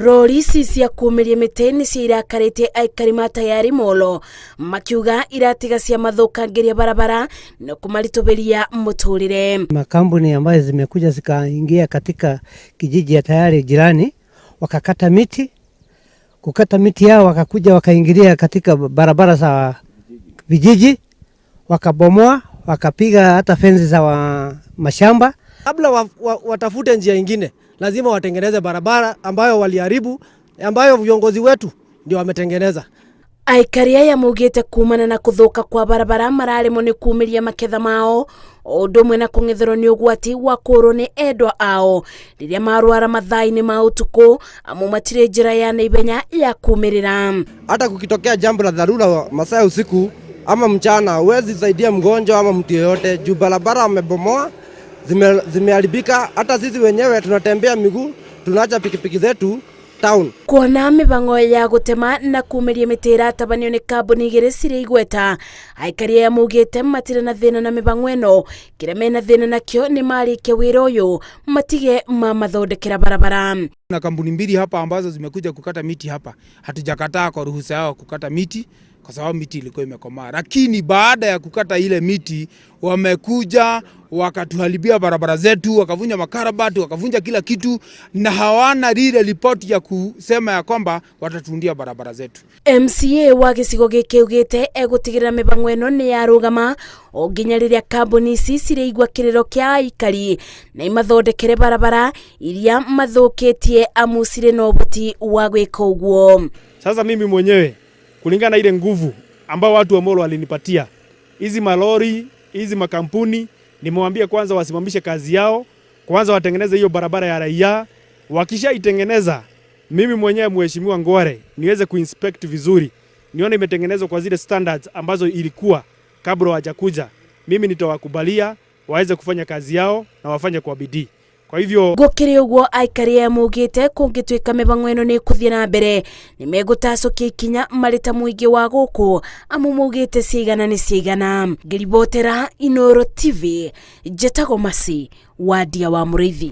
Rori ici cia kumiria mĩtĩ nĩcio irakarĩtie aikari ma Tayari Molo makiuga iratiga cia mathũkangĩria barabara na kũmaritũbĩria mũtũrĩre. Makampuni ambayo zimekuja zikaingia katika kijiji ya Tayari jirani, wakakata miti, kukata miti yao wakakuja wakaingilia katika barabara za vijiji, wakabomoa, wakapiga hata fensi za mashamba. Kabla watafute njia ingine, lazima watengeneze barabara ambayo waliharibu, ambayo viongozi wetu ndio wametengeneza. Aikari aya maugĩte kumana na kũthũka kwa barabara mararemwo nĩ kumĩria maketha mao o ũndũ ũmwe na kũng'etherwo nĩ ũgwati wa kũũrwo nĩ endwa ao rĩrĩa marwara mathaa-inĩ ma ũtukũ amu matirĩ njĩra ya naihenya ya kumĩrĩra. Hata kukitokea jambo la dharura masaa ya usiku ama mchana, huwezi saidia mgonjwa ama mtu yeyote juu barabara wamebomoa, zimeharibika. Hata sisi wenyewe tunatembea miguu, tunaacha pikipiki zetu town. Kuona mĩbango ya gũtema na kumĩria mĩtĩ ĩratabanio nĩ kambuni igĩrĩ cirĩ igweta, aikari aya maugĩte matirĩ na thĩna na mĩbango ĩno, kĩrĩa mena thĩna nakĩo nĩ marĩkia wĩra ũyũ matige mamathondekera barabara. Na kampuni mbili hapa ambazo zimekuja kukata miti hapa, hatujakataa kwa ruhusa yao kukata miti kwa sababu miti ilikuwa imekomaa, lakini baada ya kukata ile miti wamekuja wakatuharibia barabara zetu, wakavunja makarabati, wakavunja kila kitu, na hawana lile ripoti ya kusema ya kwamba watatuundia barabara zetu. MCA wa gĩcigo gĩkĩ augĩte egũtigĩrĩra mĩbango ĩno nĩ yarũgama o nginya rĩrĩa kambuni ici cirĩigua kĩrĩro kĩa aikari na imathondekere barabara iria mathũkĩtie amu cirĩ na ũhoti wa gwĩka ũguo. Sasa mimi mwenyewe kulingana na ile nguvu ambao watu wa Molo walinipatia, hizi malori hizi makampuni nimewambia kwanza wasimamishe kazi yao, kwanza watengeneze hiyo barabara ya raia. Wakishaitengeneza, mimi mwenyewe Mheshimiwa Ngware niweze kuinspect vizuri, nione imetengenezwa kwa zile standards ambazo ilikuwa kabla hawajakuja. Mimi nitawakubalia waweze kufanya kazi yao na wafanye kwa bidii. Kwa hivyo Gũkĩrĩ ũguo, aikari aya maugĩte kũngĩtuĩka mĩbango ĩno nĩ ĩkũthiĩ na mbere nĩ megũtacũkia ikinya marĩ ta mũingĩ wa gũkũ amu maugĩte ciaigana nĩ ciaigana. Ngĩribotera Inooro TV, njĩtagwo Masi Wadia wa Mũrĩithi.